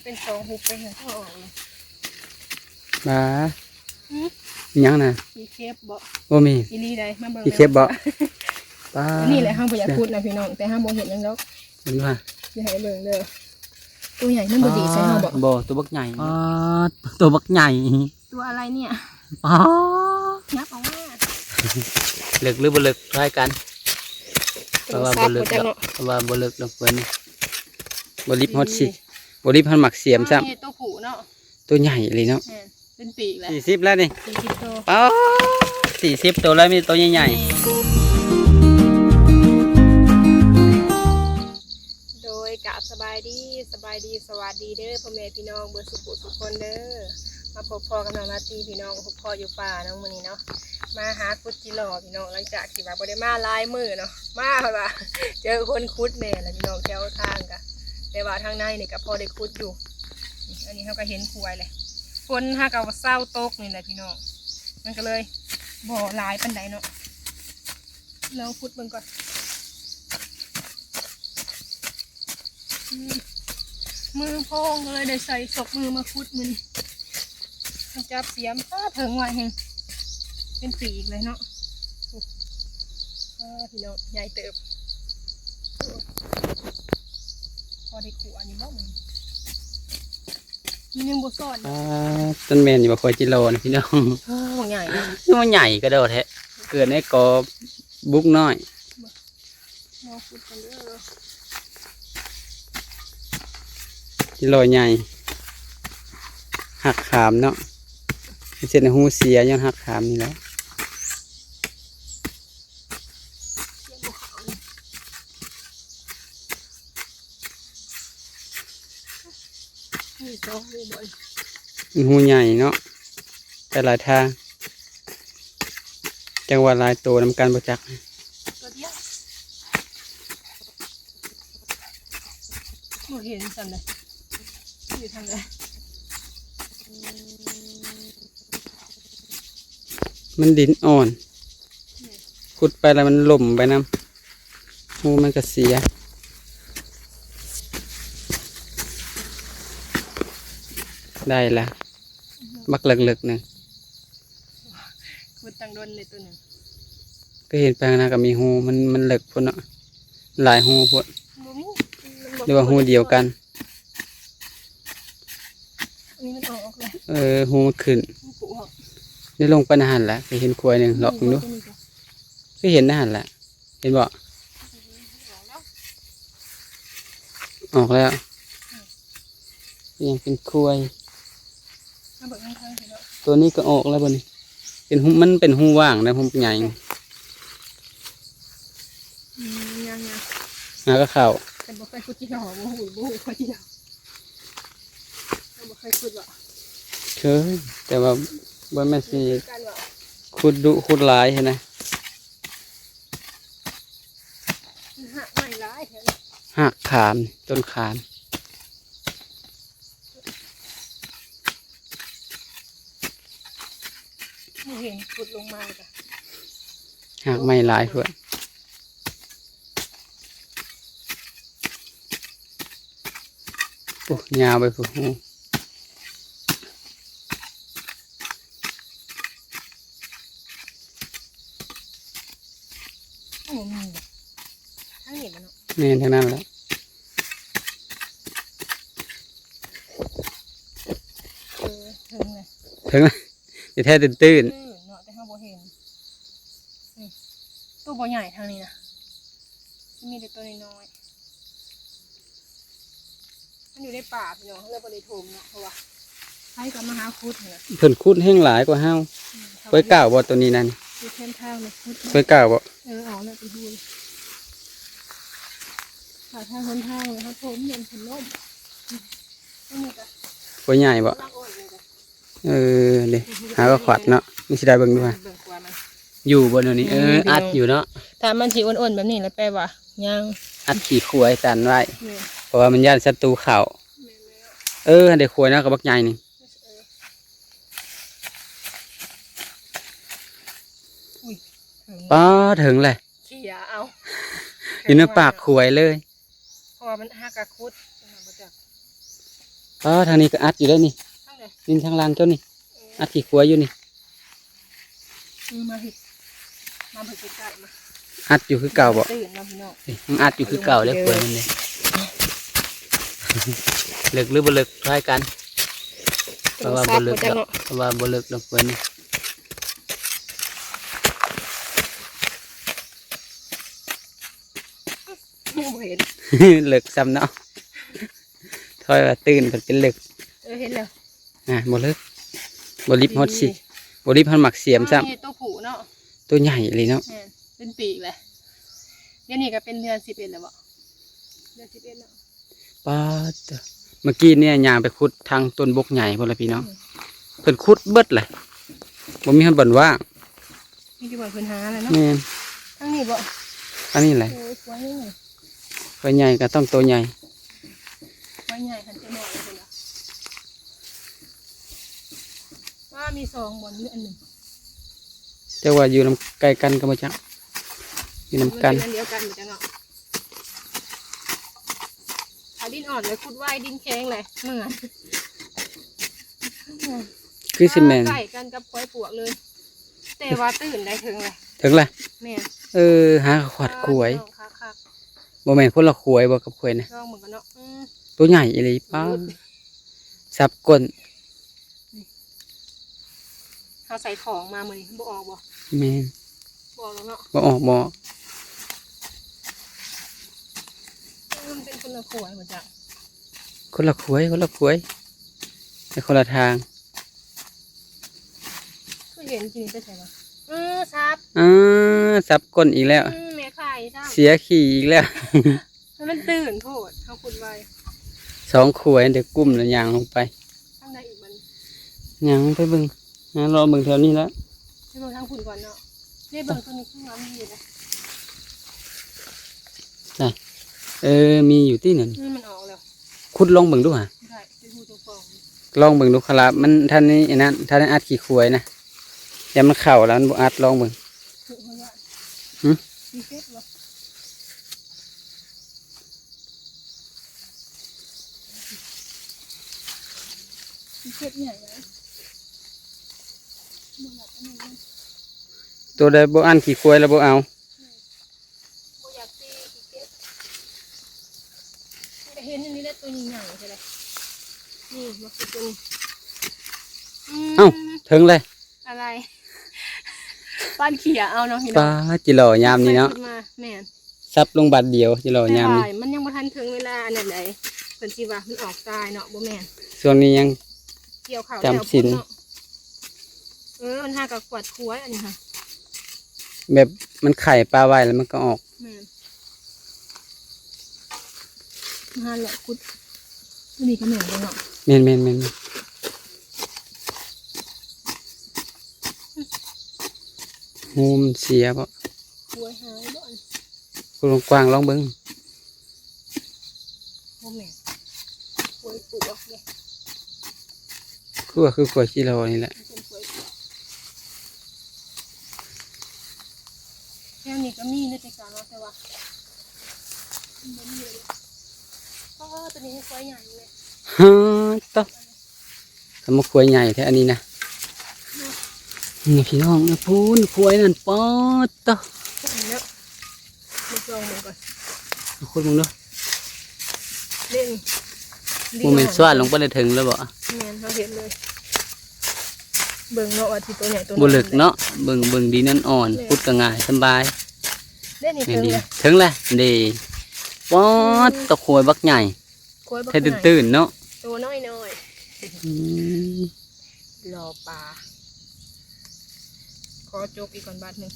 ເປັນສອງຫຸບໄປໃຫ້ເຂົາອອກເລີຍ. ບາ ຫຶ? ຫຍັງນະ? ຂີ້ເຂັບບໍ? ບໍ່ມີ. ອີ່ຫຼີໃດ໋ ມາເບິ່ງ ຂີ້ເຂັບບໍ? ປາ ອັນນີ້ແຫຼະ ເຮົາບໍ່ຢາກຂຸດນະພີ່ນ້ອງ ແຕ່ເຮົາບໍ່ເຮັດຫຍັງດອກ. ເຫັນບໍ່? ຊິໃຫ້ເບິ່ງເດີ. ຕົວໃຫຍ່ ມັນບໍ່ດີດໃສ່ເຮົາບໍ? ບໍ່ ຕົວບັກໃຫຍ່. ປາ ຕົວບັກໃຫຍ່. ຕົວອະໄລເນຍ? ປາ ຫຍັບອອກມາ. ເລິກຫຼືບໍ່ເລິກ ທາຍກັນ. ເພາະວ່າບໍ່ເລິກດອກ ເພາະວ່າບໍ່ເລິກດອກເພິ່ນ. ບໍ່ລິບຮອດຊິ ບໍ່ລິບຮອດໝາກສຽມຊ້ຳ. ຕົວຜູ້ເນາະ. ຕົວໃຫຍ່ອີ່ຫຼີເນາະ. ແມ່ນ ເປັນປີກແລ້ວ. ສີ່ສິບແລ້ວນີ້. ສີ່ສິບໂຕ. ປາ ສີ່ສິບໂຕແລ້ວ ມີແຕ່ຕົວໃຫຍ່ໆ. ໂດຍ ກາບສະບາຍດີ ສະບາຍດີ ສະຫວັດດີເດີ ພໍ່ແມ່ພີ່ນ້ອງເບິດສຸຂູສຸຄົນເດີ. ມາພົບພໍ້ກັບນ້ອງລາຕີພີ່ນ້ອງ ພົບພໍ້ຢູ່ປ່າເນາະ ມື້ນີ້ເນາະ. ມາຫາຂຸດຈິຫຼໍ່ພີ່ນ້ອງ ຫຼັງຈາກທີ່ວ່າບໍ່ໄດ້ມາຫຼາຍມື້ເນາະ. ມາເພິ່ນວ່າເຈີຄົນຂຸດແດ່ລະພີ່ນ້ອງ ແຖວທາງກະ ແຕ່ວ່າທາງໃນນີ້ກະພໍໄດ້ຂຸດຢູ່. ອັນນີ້ເຮົາກະເຫັນຂວາຍແຫຼະ ຝົນຫາກະວ່າເຊົາຕົກນີ້ແຫຼະພີ່ນ້ອງ ມັນກະເລີຍບໍ່ຫຼາຍປານໃດເນາະ. ລອງຂຸດເບິ່ງກ່ອນ. ອືມ ມືໂພງ ກະເລີຍໄດ້ໃສ່ສົກມືມາຂຸດມື້ນີ້. ມາຈັບສຽມ ປາ ເຖິງໄວແຮງ ເປັນປີກເລີຍເນາະ. ໂອ້ ປາ ພີ່ນ້ອງ ໃຫຍ່ເຕີບ. ໂອ້ ພໍໄດ້ຂົວຢູ່ບໍ່ມື້ນີ້? ມັນຍັງບໍ່ຊ້ອນ. ປາ ຕົ້ນແມ່ນຢູ່ບໍ່ ຂວາຍຈິຫຼໍ່ນີ້ພີ່ນ້ອງ. ໂອ້ ບັກໃຫຍ່ເນາະ. ຄືວ່າໃຫຍ່ກະໂດດແທ້ ເກີດໃນກໍບຸກນ້ອຍ. ລໍຂຸດກ່ອນເດີ. ຈິຫຼໍ່ໃຫຍ່ ຮາກຂາມເນາະ. ເຊັ່ນ ຮູເສຍຍ້ອນຮາກຂາມນີ້ແຫຼະ. ມີສອງຮູບໍ? ຮູໃຫຍ່ເນາະ ໄປຫຼາຍທາງ ຈັກວ່າຫຼາຍໂຕນຳກັນບໍ່ຈັກ. ໂຕດຽວ ບໍ່ເຫັນຊັ້ນເດ ຢູ່ທາງໃດ? ມັນດິນອ່ອນ ແມ່ນ ຂຸດໄປແລ້ວມັນລົ້ມໄປນຳ. ຮູມັນກະເສຍ. ໄດ້ລະ ບັກເລິກໆ ໜຶ່ງ. ຂຸດຕັ້ງດົນເລີຍໂຕໜຶ່ງ. ກະເຫັນໄປທາງໜ້າກະມີຮູ ມັນ ມັນເລິກພຸ້ນເນາະ ຫຼາຍຮູພຸ້ນ. ບໍ່ມີ ຫຼືວ່າຮູດຽວກັນ? ອັນນີ້ມັນອອກແລ້ວ. ເອີ ຮູມັນຂຶ້ນ. ມັນປຸອອກ. ໄດ້ລົງໄປໃນຫັ້ນລະ ກະເຫັນຂວາຍໜຶ່ງ. ລອງເບິ່ງດູ. ກະເຫັນໃນຫັ້ນລະ ເຫັນບໍ່? ອອກແລ້ວ ຍັງເປັນຂວາຍ. ມາເບິ່ງທາງເທິງເນາະ. ໂຕນີ້ກະອອກແລ້ວບໍ່ນີ້? ເປັນຮູ ມັນເປັນຮູຫວ່າງນະ ຮູໃຫຍ່. ອືມ ຍັງໆ ຫາກະເຂົ້າ. ຄັນບໍ່ເຄີຍຂຸດຈິຫຼໍ່ ບໍ່ຮູ້ ບໍ່ຮູ້ ຂຸດຈິຫຼໍ່ ເຈົ້າບໍ່ເຄີຍຂຸດບໍ? ເຄີຍ ແຕ່ວ່າບໍ່ແມ່ນຊິຂຸດດຸຂຸດຫຼາຍຫັ້ນນະ. ຮາກໄມ້ຫຼາຍແທ້. ຮາກຂາມ ຕົ້ນຂາມ. ບໍ່ເຫັນ ຂຸດລົງມາກະ ຮາກໄມ້ຫຼາຍພຸ້ນ. ໂອ້ ຍາວໄປພຸ້ນ. ໂອ້ ມີບໍ່? ທາງນີ້ບໍ່ເນາະ? ແມ່ນ ທາງນັ້ນແຫຼະ. ເອີ ເຖິງແລ້ວ ເຖິງແລ້ວ. ທີ່ແທ້ຕື້ນໆ ເອີ ເນາະ ແຕ່ເຮົາບໍ່ເຫັນ. ນີ້ ໂຕບໍ່ໃຫຍ່ທາງນີ້ນະ ມີແຕ່ໂຕນ້ອຍໆ. ມັນຢູ່ໃນປ່າພີ່ນ້ອງ ເຮົາເລີຍບໍ່ໄດ້ຖົມເນາະ ເພາະວ່າໃຜກະມາຫາຂຸດຫັ້ນນະ. ເພິ່ນຂຸດແຮງຫຼາຍກວ່າເຮົາ. ອືມ ເຂົາ ເຄີຍກ້າວບໍ່ໂຕນີ້ນັ້ນ? ຢູ່ແຄມທາງນີ້ຂຸດ. ເຄີຍກ້າວບໍ່? ເອີ ອອກແລ້ວເປັນຮູ. ຫາທາງຫົນທາງເລີຍ ເຮົາຖົມ ຢ້ານເພິ່ນລົ້ມ. ໂຕໃຫຍ່ບໍ່? ເອີ ເດ ຫາກະຂວັດເນາະ ມັນຊິໄດ້ເບິ່ງດູຫາ ເບິ່ງຂວາມັນ ຢູ່ບໍ່ແນວນີ້? ເອີ ອືມ ອັດຢູ່ເນາະ. ຖ້າມັນຊິອ້ວນໆແບບນີ້ລະແປວ່າຍັງ ອັດຂີ້ຂວາຍຕັນໄວ້. ແມ່ນ ເພາະວ່າມັນຢ້ານສັດຕູເຂົ້າ. ແມ່ນແລ້ວ. ເອີ ຫັ້ນເດ ຂວາຍເນາະ ກະບັກໃຫຍ່ນີ້. ເອີ ອຸ້ຍ ເຖິງ ປາ ເຖິງແຫຼະ. ເຂຍເອົາ ຢູ່ໃນປາກຂວາຍເລີຍ. ເພາະວ່າມັນຫາກະຂຸດ ບໍ່ຈັກ. ອໍ ທາງນີ້ກໍອັດຢູ່ເດ້ນີ້ ທາງໃດ? ດິນທາງຫຼັງເຈົ້ານີ້ ເອີ ອັດຂີ້ຄວາຍຢູ່ນີ້ ອືມ ມາເຮັດ ມາເບິ່ງໃກ້ໆ ມາ ອັດຢູ່ຄືເກົ່າບໍ? ຕື່ນເນາະພີ່ນ້ອງ ນີ້ ຍັງອັດຢູ່ຄືເກົ່າເດ້ ເອີ ຄວາຍມັນເດ້ ເລິກຫຼືບໍ່ເລິກ ທາຍກັນ ເພາະວ່າບໍ່ເລິກດອກ ເພາະວ່າບໍ່ເລິກດອກຄວາຍນີ້ ບໍ່ເຫັນ ເລິກຊ້ຳເນາະ ທອຍວ່າຕື່ນ ເພິ່ນເປັນເລິກ ເອີ ເຫັນແລ້ວ ອ່າ ບໍ່ເລິກ ບໍ່ລິບຮອດຊິ ບໍ່ລິບຮອດໝາກສຽມຊ້ຳ ໂຕຜູ້ເນາະ ໂຕໃຫຍ່ອີ່ຫຼີເນາະ ແມ່ນ ເປັນປີກແຫຼະ ດຽວນີ້ກໍເປັນເດືອນສິບເອັດແລ້ວບໍ? ເດືອນສິບເອັດເນາະ ປາດເຕີ ເມື່ອກີ້ນີ້ຍ່າງໄປຂຸດທາງຕົ້ນບົກໃຫຍ່ພຸ້ນລະພີ່ນ້ອງ ອືມ ເພິ່ນຂຸດເບິດແຫຼະ ບໍ່ມີຮອດບ່ອນວ່າງ ມີແຕ່ບ່ອນເພິ່ນຫາແຫຼະເນາະ ແມ່ນ ທາງນີ້ບໍ? ທາງນີ້ແຫຼະ ໂອ້ຍ ຄວາຍໃຫຍ່ ຄວາຍໃຫຍ່ກໍຕ້ອງໂຕໃຫຍ່ ຄວາຍໃຫຍ່ຄັນຕົວນ້ອຍເພິ່ນວ່າ ວ່າມີສອງບ່ອນ ມີອັນໜຶ່ງ ແຕ່ວ່າຢູ່ນຳໃກ້ກັນກໍບໍ່ຈັກ ຢູ່ນຳກັນ ມັນເປັນອັນດຽວກັນບໍ່ຈັກເນາະ ຖ້າດິນອ່ອນແລ້ວຂຸດໄວ ດິນແຂງແຫຼະເມື່ອຍ ຄືຊິແມ່ນ ໃກ້ກັນກັບຄວາຍປວກເລີຍ ແຕ່ວ່າຕື່ນໄດ້ເຖິງແຫຼະ ເຖິງແຫຼະ ແມ່ນ ເອີ ຫາຂວາດຄວາຍ ພີ່ນ້ອງ ຄັກໆ ບໍ່ແມ່ນຄົນລະຄວາຍບໍ່ກັບຄວາຍນະ? ລອງເບິ່ງກ່ອນເນາະ ອືມ ໂຕໃຫຍ່ອີ່ຫຼີ ປ້າ ສັບກົ້ນ ນີ້ ເຮົາໃສ່ຂອງມາມື້ນີ້ ບໍ່ອອກບໍ່? ແມ່ນ ບໍ່ອອກແລ້ວເນາະ ບໍ່ອອກ ບໍ່ອອກ ມັນເປັນຄົນລະຄວາຍບໍ່ຈັກ ຄົນລະຄວາຍ ຄົນລະຄວາຍ ແຕ່ຄົນລະທາງ ຄືເຫັນກິນໄປໃສວະ? ເອີ ສັບ ເອີ ສັບກົ້ນອີກແລ້ວ ອືມ ແມ່ໄຂ່ຊ້ຳ ເສຍຂີ້ອີກແລ້ວ ມັນຕື່ນໂພດ ເຮົາຂຸດໄວ ສອງຂວາຍ ດຽວກຸ້ມແລ້ວຍ່າງລົງໄປ ທາງໃດອີກບັດນີ້? ຍ່າງໄປເບິ່ງ ຫາເລາະເບິ່ງແຖວນີ້ລະ ໄປເບິ່ງທາງພຸ້ນກ່ອນເນາະ ໄດ້ເບິ່ງໂຕນີ້ຄືວ່າມີຢູ່ເດ້ ນະ ເອີ ມີຢູ່ຕິນັ້ນ ອືມ ມັນອອກແລ້ວ ຂຸດລອງເບິ່ງດູຫາ ໄດ້ ໄປຮູ້ເຈົ້າຂອງ ລອງເບິ່ງດູຄະລາບ ມັນທັນນີ້ອັນນັ້ນ ທັນໄດ້ອັດຂີ້ຄວາຍນະ ຢ້ານມັນເຂົ້າແລ້ວມັນບໍ່ອັດ ລອງເບິ່ງ ຫຶ? ມີເກັບບໍ່? ເກັບໃຫຍ່ໄວ້ ບໍ່ຢາກອັນນີ້ ໂຕໃດບໍ່ອັນຂີ້ຄວາຍລະບໍ່ເອົາ ບໍ່ຢາກຕີຂີ້ເກັບ ເຫັນອັນນີ້ແຫຼະ ໂຕໃຫຍ່ໆ ເທົ່າໃດ ນີ້ມາຄືໂຕນີ້ ອືມ ເອົ້າ ເຖິງເລີຍ ອາໄລ ປານເຂ້ຍເອົາເນາະພີ່ນ້ອງ ປ້າ ຈິຫຼໍ່ຍາມນີ້ເນາະ ໄປຂຶ້ນມາ ແມ່ນ ສັບລົງບາດດຽວ ຈິຫຼໍ່ຍາມນີ້ ແຕ່ວ່າມັນຍັງບໍ່ທັນເຖິງເວລາອັນນັ້ນໃດ ເພິ່ນຊິວ່າມັນອອກຕາຍເນາະ ບໍ່ແມ່ນ ຊ່ວງນີ້ຍັງກ່ຽວເຂົ້າ ຈຳສິນ ແລ້ວພຸ້ນເນາະ ເອີ ມັນຫາກໍຂວາດຄວາຍອັນນີ້ຫະ ແບບມັນໄຂ່ປາໄວ້ແລ້ວມັນກໍອອກ ແມ່ນ ມາເລາະຂຸດ ຕົວນີ້ກໍແມ່ນເດ້ເນາະ ແມ່ນໆໆໆ ຮູມັນເສຍບໍ? ຄວາຍຫາຍບໍ່? ກວ້າງໆ ລອງເບິ່ງ ບໍ່ແມ່ນ ຄວາຍປວກເດ້ ຄືວ່າຄືຄວາຍຈີ່ຫຼໍ່ນີ້ແຫຼະ ມັນເປັນຄວາຍປວກ ແຖວນີ້ກໍມີເດ້ ແຕ່ກະວ່າ ແຕ່ວ່າມັນບໍ່ມີເລີຍ ອໍ ຕົວນີ້ຄວາຍໃຫຍ່ເລີຍ ຮະ ຕະ ຄຳວ່າຄວາຍໃຫຍ່ແທ້ອັນນີ້ນະ ນີ້ພີ່ນ້ອງ ພຸ້ນຄວາຍນັ້ນ ປາດຕະ ເອົາລອງເບິ່ງກ່ອນ ເອົາຂຸດເບິ່ງດູ ເດ້ນີ້ ບໍ່ແມ່ນສວາດລົງໄປໄດ້ເຖິງແລ້ວບໍ? ແມ່ນ ເຮົາເຫັນເລີຍ ເບິ່ງເນາະວ່າທີ່ໂຕໃຫຍ່ໂຕນ້ອຍ ບໍ່ເລິກເນາະ ເບິ່ງ ເບິ່ງດິນອ່ອນໆ ແມ່ນ ຂຸດກໍງ່າຍສະບາຍ ເດ້ນີ້ ແມ່ນ ເຖິງແລ້ວ ເຖິງແລ້ວເດ້ ປາດ ອືມ ຕະຄວາຍບັກໃຫຍ່ ຄວາຍບັກໃຫຍ່ ແທ້ຕື່ນໆເນາະ ໂຕນ້ອຍໆ ອືມ ລໍປາ ຂໍຈົກອີກກ່ອນບາດໜຶ່ງ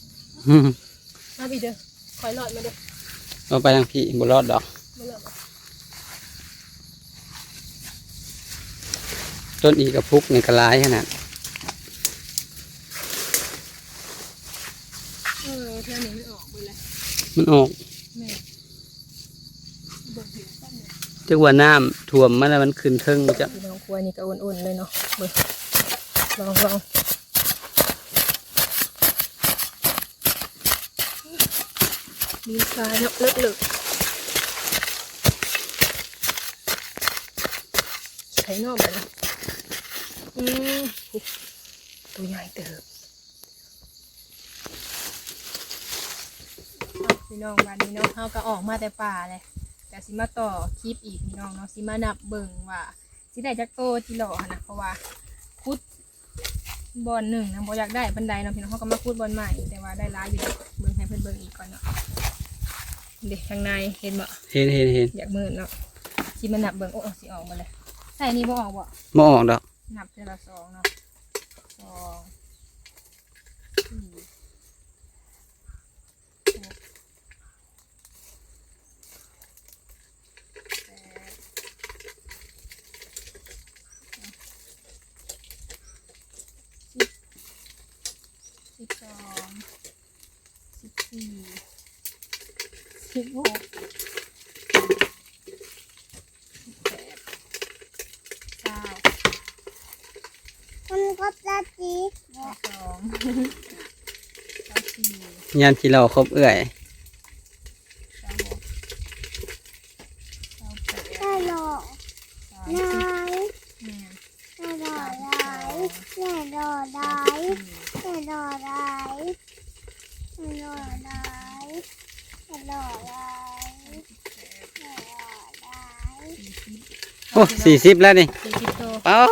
ມາພີ້ເດີ ຄ່ອຍລອດມາເດີ ເອົາໄປທາງພີ້ ບໍ່ລອດດອກ ບໍ່ລອດບໍ່? ຕົ້ນອີກະພຸກນີ້ກໍຫຼາຍຂະໜາດ ເອີ ແຖວນີ້ມັນອອກເບິດແລ້ວ ມັນອອກ ແມ່ນ ເບິ່ງເຫັນຊ້ຳເລີຍ ຈັກວ່ານ້ຳຖ້ວມມາແລ້ວມັນຂຶ້ນເທິງບໍ່ຈັກ ພີ່ນ້ອງ ຄວາຍນີ້ກໍອຸ່ນໆເລີຍເນາະ ເບິ່ງ ລອງ ລອງ ມີຊາຍເນາະ ເລິກໆ. เนาะบัดนี้ อืม โอ้ ตัวใหญ่เติบ พี่น้อง บัดนี้เนาะ เฮาก็ออกมาแต่ป่าแหละ ก็สิมาต่อคลิปอีกพี่น้องเนาะ สิมานับเบิ่งว่าสิได้จักโตจิหล่อหั่นนะ เพราะว่าขุดบ่อนหนึ่งนะ บ่อยากได้ปานใดเนาะพี่น้อง เฮาก็มาขุดบ่อนใหม่ แต่ว่าได้หลายอยู่ดอก เบิ่งให้เพิ่นเบิ่งอีกก่อนเนาะ เด้ ข้างในเห็นบ่ เห็น เห็น เห็น อยากมืดเนาะ สิมานับเบิ่ง โอ้ สิออกบ่เลย ใส่นี่บ่ออกบ่ บ่ออกดอก นับเทื่อละสองเนาะ สอง สี่ หก แปด สิบ สิบสอง สิบสี่ สิบหก สิบแปด เก้า มันก็จะตี เก้าสอง เก้าสี่ ยามจิหล่อครบเอื้อย เก้าหก เก้าแปด ได้หล่อ สามสิบ นาย แม่น ได้หล่อหลาย ได้หล่อหลาย ได้หล่อหลาย ได้หล่อหลาย ได้หล่อหลาย ได้หล่อหลาย โอ้ สี่สิบแล้วนี่ สี่สิบโต ป๊าด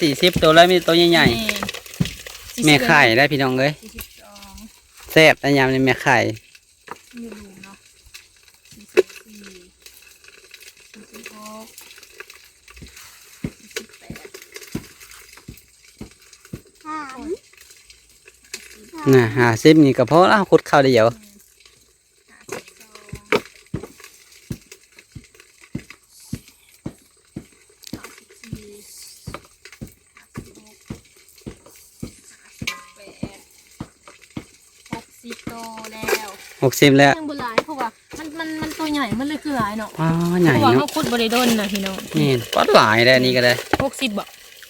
สี่สิบโตแล้ว มีโตใหญ่ๆ แม่น แม่ไข่ได้พี่น้องเอ้ย สี่สิบสอง แซ่บนะยามนี้แม่ไข่ อยู่หลุมเนาะ สี่สิบสี่ สี่สิบหก สี่สิบแปด สาม น่ะ ห้าสิบนี่ก็พอแล้ว ขุดคราวเดียว แม่น ห้าสิบสอง ห้าสิบสี่ ห้าสิบหก ห้าสิบแปด หกสิบโตแล้ว หกสิบแล้ว ยังบ่หลาย เพราะว่ามัน มัน มันตัวใหญ่ มันเลยคือหลายเนาะ อ๋อ ใหญ่ เพราะว่า เนาะ เฮาขุดบ่ได้ดนนะพี่น้อง แม่น ป๊าด หลายได้อันนี้ก็ได้ หกสิบบ่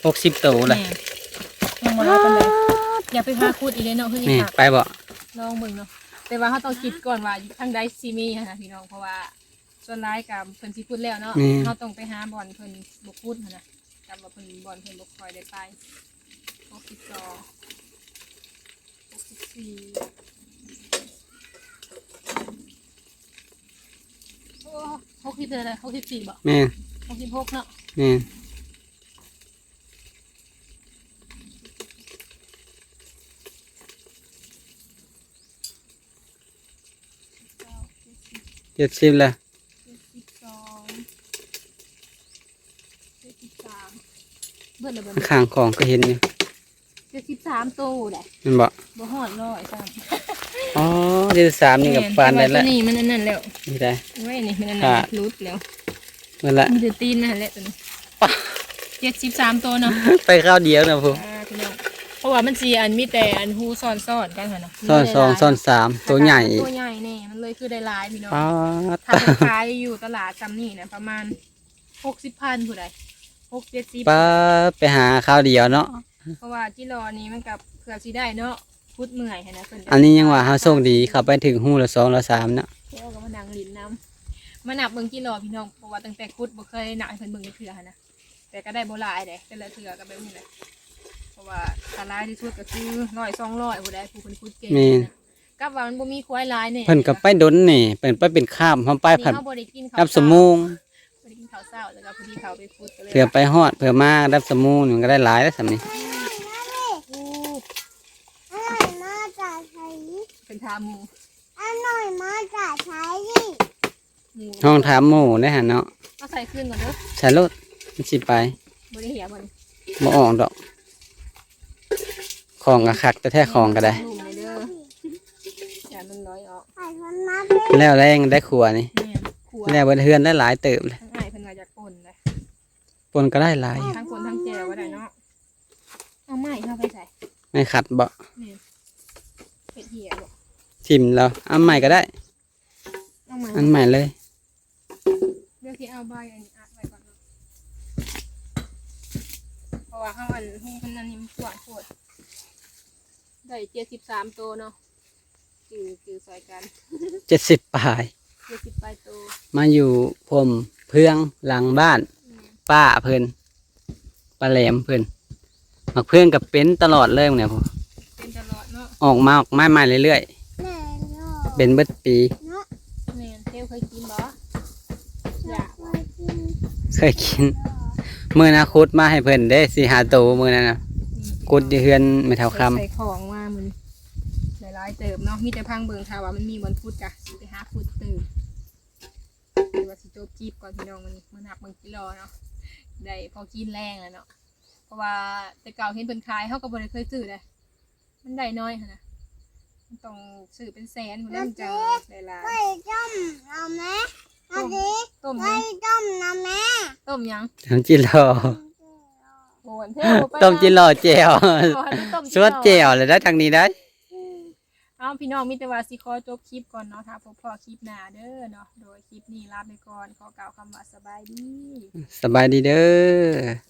หกสิบโตแล้ว แม่น ยังบ่หลายปานใด ป๊าด อย่าไปหาขุดอีกเลยเนาะ คือ แม่น อีก ไปบ่ ลองเบิ่งเนาะ แต่ว่าเฮาต้องคิดก่อนว่าทางใดสิมีหั้นนะพี่น้อง เพราะว่า ส่วนหลายก็เพิ่นสิขุดแล้วเนาะ แม่น เฮาต้องไปหาบ่อนเพิ่นบ่ขุดหั้นนะ กับว่าเพิ่น บ่อนเพิ่นบ่ค่อยได้ไป หกสิบสอง หกสิบสี่ โอ้ หกสิบเท่าใด หกสิบสี่ บ่ แม่น หกสิบหก เนาะ แม่น เก้า เจ็ดสิบ เจ็ดสิบแล้ว เจ็ดสิบสอง เจ็ดสิบสาม เบิดแล้วบ่ ข้างของก็เห็นอยู่ เจ็ดสิบสามโตได้ แม่นบ่ บ่ฮอดร้อยซ้ำ อ๋อ เจ็ดสิบสามนี่ก็ แม่น ปานใด แต่ว่า แล้ว ตัวนี้มันอันนั้นแล้ว นี่ได้ โอ้ย นี่มันอันนั้น ขาด หลุดแล้ว นั่นแหละ มีแต่ตีนนั่นแหละตัวนี้ ป๊าด เจ็ดสิบสามโตเนาะ ไปคราวเดียวนะพุ้น อ่า พี่น้อง เพราะว่ามันสิอันมีแต่อันฮูซ้อนๆกันหั่นนะ ซ้อนสอง มีหลายๆ ซ้อนสาม ตัวใหญ่ ตัวใหญ่แน่ มันเลยคือได้หลายพี่น้อง ป๊าด ถ้าเพิ่นขายอยู่ตลาดซ้ำนี่นะ ประมาณหกสิบพันพุ้นใด หกเจ็ดสิบ ป๊าด ไปหาคราวเดียวเนาะ เพราะว่าจิหล่อนี่มันก็เพื่อสิได้เนาะ ขุดเมื่อยหั้นนะ เพิ่นก็ อันนี้ยังว่าเฮาโชคดี เข้าไปถึงฮูละสองละสามเนาะ แล้วก็มานั่งหลิ้นนำ มานับเบิ่งจิหล่อพี่น้อง เพราะว่าตั้งแต่ขุดบ่เคยนับให้เพิ่นเบิ่งจักเทื่อหั้นนะ แต่ก็ได้บ่หลายเด้ แต่ละเทื่อก็แบบนี้แหละ เพราะว่าถ้าหลายที่สุดก็คือร้อยสองร้อยพุ้นใด ผู้เพิ่นขุดเก่ง แม่น นะ กับว่ามันบ่มีควายหลายแน่ เพิ่นก็ไปดนนี่ เพิ่นไปเป็นคาบ เฮาไป นี่ พัด เฮาบ่ได้กินข้าว นับชั่วโมง เช้า บ่ได้กินข้าวเช้า แล้วก็พอดีเขาไปขุดก็เลย เผื่อไปฮอด เผื่อมานับชั่วโมงนี่มันก็ได้หลายแล้วส่ำนี้ โอ้ อันน้อยมาจากไส เป็นถามหมู่ อันน้อยมาจากไส หมู่ ห้องถามหมู่ได้หั่นเนาะ เอาใส่คืนก่อนเด้อ ใส่โลด มันสิไป บ่ได้เหี่ยบ่นี่ บ่ออกดอก ของก็คักแท้ๆ ของก็ได้ หมู่เลยเด้อ อย่ามันลอยออก แล้วแรงได้ครัวนี่ แม่น ครัว แล้วเบิดเฮือนได้หลายเติบเลย ทางอ้ายเพิ่นว่าอยากป่นเลย ป่นก็ได้หลาย ทั้งป่นทั้งแจ่วก็ได้เนาะ เอาไม้เข้าไปใส่ ไม้ขัดบ่ แม่น เฮ็ดเหี่ยบ่ ถิ่มแล้ว เอาใหม่ก็ได้ เอาใหม่ อันใหม่เลย เดี๋ยวสิเอาใบอันนี้อัดไว้ก่อนเนาะ เพราะว่าเฮาอันฮูมันอันนี้มันกว้างโพด ได้เจ็ดสิบสามโตเนาะ จื่อ จื่อซอยกัน เจ็ดสิบปลาย เจ็ดสิบปลายโต มาอยู่พรมเพื่องหลังบ้าน แม่น ป้าเพิ่น ປາແຫຼມເພິ່ນ. ໝາກເຟືອງກໍເປັນຕະຫຼອດເລີຍ ເບິ່ງແດ່ພຸ້ນ ເປັນຕະຫຼອດເນາະ ອອກມາ ອອກມາໃໝ່ເລື້ອຍໆ ແມ່ນເນາະ ເປັນເບິດປີເນາະ. ແມ່ນ ເທວເຄີຍກິນບໍ່? ຢາກບໍ່? ເຄີຍກິນ ເຄີຍກິນ. ມື້ນັ້ນຂຸດມາໃຫ້ເພິ່ນເດ້ ສີ່ຫ້າໂຕມື້ນັ້ນນະ ອືມ ຂຸດຢູ່ເຮືອນແມ່ເຖົ້າຄຳ ໃສ່ຂອງມາມື້ນີ້ ຫຼາຍໆເຕີບເນາະ. ມີແຕ່ພັງເບິ່ງ ຖ້າວ່າມັນມີບ່ອນຂຸດກະຊິໄປຫາຂຸດຕື່ມ. ຫຼືວ່າຊິຈົບຄລິບກ່ອນພີ່ນ້ອງ ມື້ນີ້ມານັບເບິ່ງກິໂລເນາະ ໄດ້ພໍກິນແລງແລ້ວເນາະ. ເພາະວ່າແຕ່ເກົ່າເຫັນເພິ່ນຂາຍ ເຮົາກໍບໍ່ໄດ້ເຄີຍຊື້ເດ້ ມັນໄດ້ໜ້ອຍຫັ້ນນະ ມັນຕ້ອງຊື້ເປັນແສນພຸ້ນແຫຼະ ມັນຈັ່ງໄດ້ຫຼາຍ. ໄປຕົ້ມເອົາແມ ເອົາຕິ ຕົ້ມຫຍັງ? ໄປຕົ້ມນຳແມ. ຕົ້ມຫຍັງ? ຕົ້ມຈິໂລ. ໂອ້ຍ ເທວໄປ ຕົ້ມຈິໂລແຈ່ວ ບໍ່ ອັນນີ້ຕົ້ມຈິໂລ ຊວດແຈ່ວເລີຍໄດ໋ ທາງນີ້ໄດ໋. ເອົາ ພີ່ນ້ອງ ມີແຕ່ວ່າຊິຂໍຈົບຄລິບກ່ອນເນາະ ຖ້າພົບພໍ້ຄລິບໜ້າເດີເນາະ. ໂດຍ ຄລິບນີ້ລາໄປກ່ອນ ຂໍກ່າວຄຳວ່າສະບາຍດີ ສະບາຍດີເດີ.